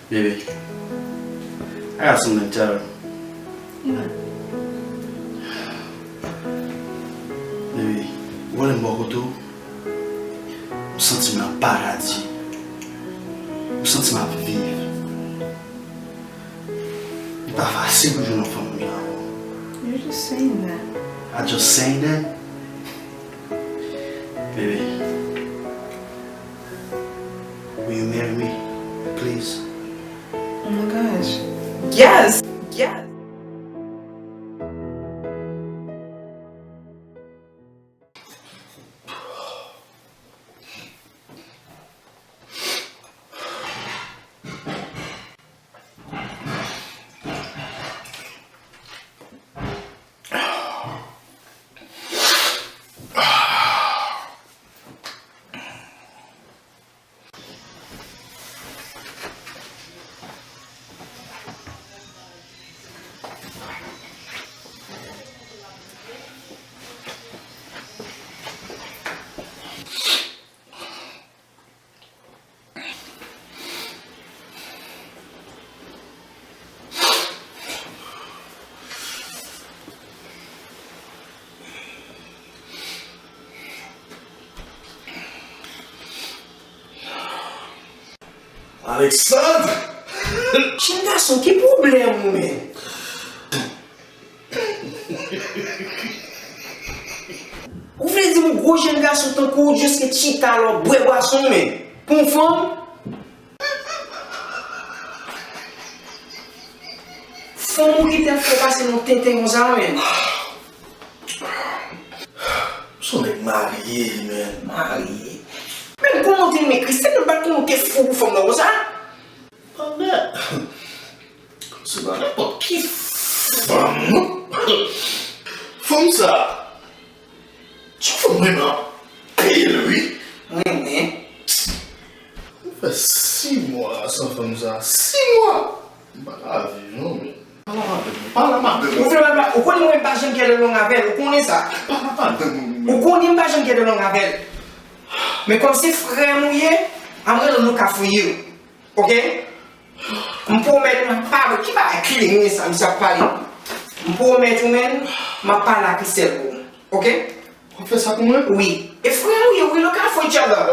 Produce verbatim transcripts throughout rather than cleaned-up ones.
Baby, I got something to tell you. Baby, ou konnen m bò kote w, m santi m nan paradi. M santi m ap viv. Li pa fasil pou jwenn yon fanm jan w. You're just saying that. I just saying that? Baby, will you marry me, please? Oh my gosh. Yes! Yes! Alexandre! Jenn gason, ki pwoblèm ou menm? Ou vle di m gwo jenn gason tankou w jis ke chita la w bwè bwason men pou yon fanm? Fanm ou kite ap fè pase nan tenten konsa men. M se yon nèg marye, men. Marye? Men kòman w te renmen Christelle, m pa t konnen w te fou pou fanm nan konsa. Pandan se pa nenpòt ki fanm non. Fanm sa, se yon fanm mwen renmen anpil wi. Renmen? Mwen fè sis mwa san fanm sa. Sis mwa! M pa ka viv non men. Pale a madanm mwen, pale a madanm mwen. Ou vle pale, ou konnen mwen m pa janm get along avè l, ou konnen sa. Pale a madanm mwen. Ou konnen m pa janm get along avè l. Men kòm se frè m ou ye, I'm gonna look out for you. Ok? M pwomèt ou m ap pale. Ki bagay kle mwen sa, misye ap pale? M pwomèt ou, menn, m ap pale ak Christelle pou ou. Ok? W ap fè sa pou mwen? Wi. E frè nou ye, we look out for each other.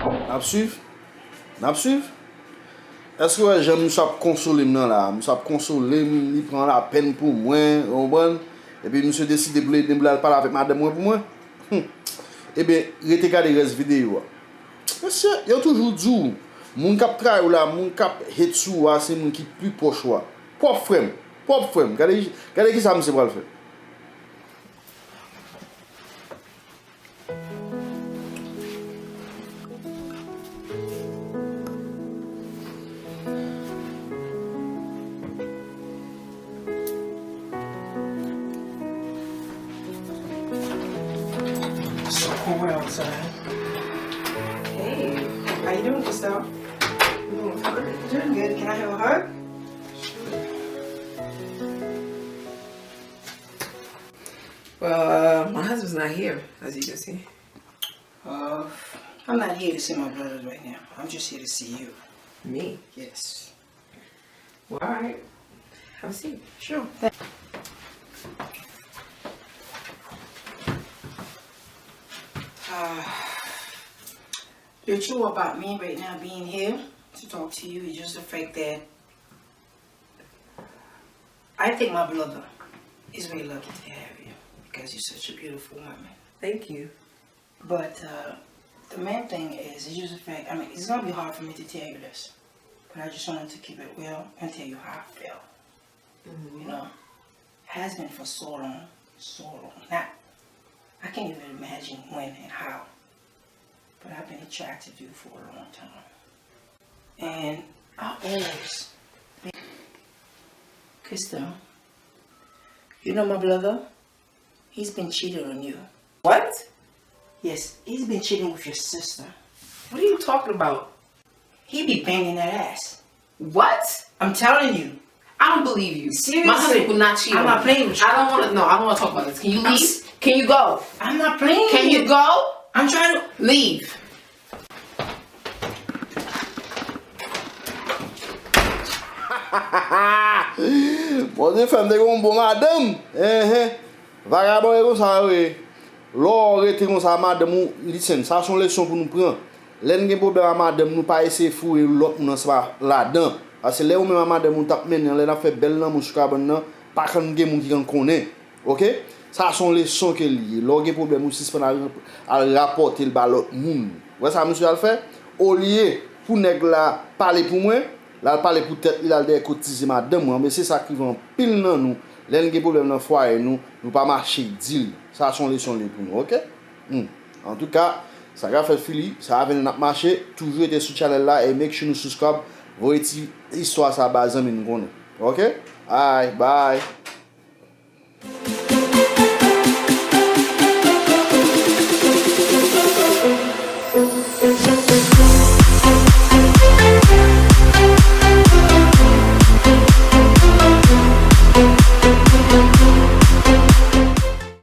N ap swiv? N ap swiv? Èske w wè jan misye ap konsole m nan la? Misye ap konsole m, li pran lapèn pou mwen, ou konprann? Epi misye deside pou l ede m pou l al pale avèk madanm mwen pou mwen? Hum. Ebyen, rete gade rès videyo a. Mesye, yo toujou di w, moun k ap trayi w la, moun k ap hate sou ou a, se moun ki pi pwòch ou a. Pwòp frè m, pwòp frè m. Gade, gade kisa misye pral fè. It's so cold outside. Hey, how you doing, Christelle? Doing fine. Doing good. Can I have a hug? Sure. Well, uh, my husband's not here, as you can see. Uh, I'm not here to see my brothers right now. I'm just here to see you. Me? Yes. Well, all right. Have a seat. Sure. Thank- Uh, the truth about me right now being here to talk to you is just the fact that I think my brother is really lucky to have you because you're such a beautiful woman. Thank you. But uh, the main thing is, it's just the fact, I mean, it's going to be hard for me to tell you this, but I just wanted to keep it real and tell you how I feel. Mm-hmm. You know, has been for so long, so long. Not, I can't even imagine when and how, but I've been attracted to you for a long time. And I always, Christelle, you know my brother? He's been cheating on you. What? Yes, he's been cheating with your sister. What are you talking about? He be banging that ass. What? I'm telling you. I don't believe you. Seriously. My husband would not cheat on me. I'm not playing with you. I don't wanna, no, I don't wanna talk about this. Can you leave? Can you go? I'm not playing with you. Can you go? I'm trying to leave. Bondye fè m te gen yon bon madanm. Enhen. Vagabon e konsa yo ye. Lè w rete konsa, madanm ou, listen, sa se yon leson pou nou pran. Lè n gen pwoblèm a madanm nou, pa eseye foure lòt moun ansanm ladan. Paske lè ou menm a madanm ou t ap mennen an, lè n ap fè bèl lanmou sou kabann nan, pa konn gen moun ki konn konnen. Oke? Sa se yon leson ke li ye. Lè w gen pwoblèm, ou sispann al, al rapòte l ba lòt moun. Ou wè sa misye al fè? Olye pou nèg la pale pou mwen, l al pale pou tèt li, l al dèyè kotize madanm mwen. Men se sa k rive anpil nan nou. Lè n gen pwoblèm nan fwaye nou, nou pa mache di l. Sa se yon leson li ye pou nou, oke? Hmm. Antouka, sa ka fèt fini, sa ka vini n ap mache, toujou rete sou channel la e make sure nou subscribe, voye ti istwa sa ba zanmi n konnen. Oke? Alright, bye.